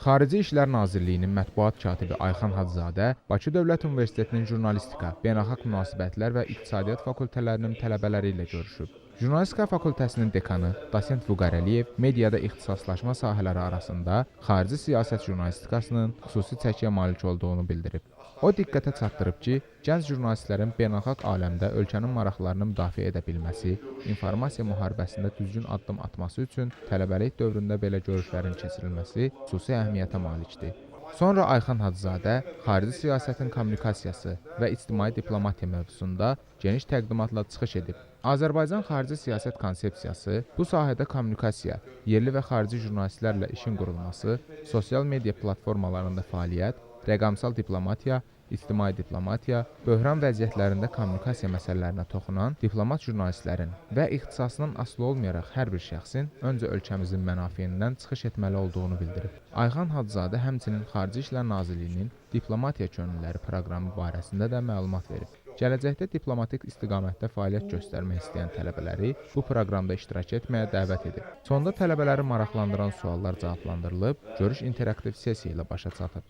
Xarici İşlər Nazirliyinin mətbuat katibi Ayxan Hacızadə Bakı Dövlət Universitetinin jurnalistika, beynəlxalq münasibətlər və iqtisadiyyat fakültələrinin tələbələri ilə görüşüb. Jurnalistika fakültəsinin dekanı dosent Vüqar Əliyev mediada ixtisaslaşma sahələri arasında xarici siyasət jurnalistikasının xüsusi çəkiyə malik olduğunu bildirib. O diqqətə çatdırıb ki, gənc jurnalistlərin beynəlxalq aləmdə ölkənin maraqlarını müdafiə edə bilməsi, informasiya müharibəsində düzgün addım atması üçün tələbəlik dövründə belə görüşlərin keçirilməsi xüsusi əhəmiyyətə malikdir. Sonra Ayxan Hacızadə xarici siyasətin kommunikasiyası və ictimai diplomatiya mövzusunda geniş təqdimatla çıxış edib. Azərbaycan xarici siyasət konsepsiyası, bu sahədə kommunikasiya, yerli və xarici jurnalistlərlə işin qurulması, sosial media platformalarında fəaliyyət, rəqəmsal diplomatiya, ictimai diplomatiya, böhran vəziyyətlərində kommunikasiya məsələlərinə toxunan diplomat jurnalistlərin və ixtisasından asılı olmayaraq hər bir şəxsin öncə ölkəmizin mənafeyindən çıxış etməli olduğunu bildirib. Ayxan Hacızadə həmçinin Xarici İşlər Nazirliyinin Diplomatiya Könüllüləri proqramı barəsində də məlumat verib. Gələcəkdə diplomatik istiqamətdə fəaliyyət göstərmək istəyən tələbələri bu proqramda iştirak etməyə dəvət edib. Sonda tələbələri maraqlandıran suallar cavablandırılıb, görüş interaktiv sessiya ilə başa çatıb.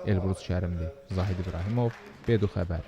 Elbrus Kərimli, Zahid İbrahimov, Bedu Xəbər.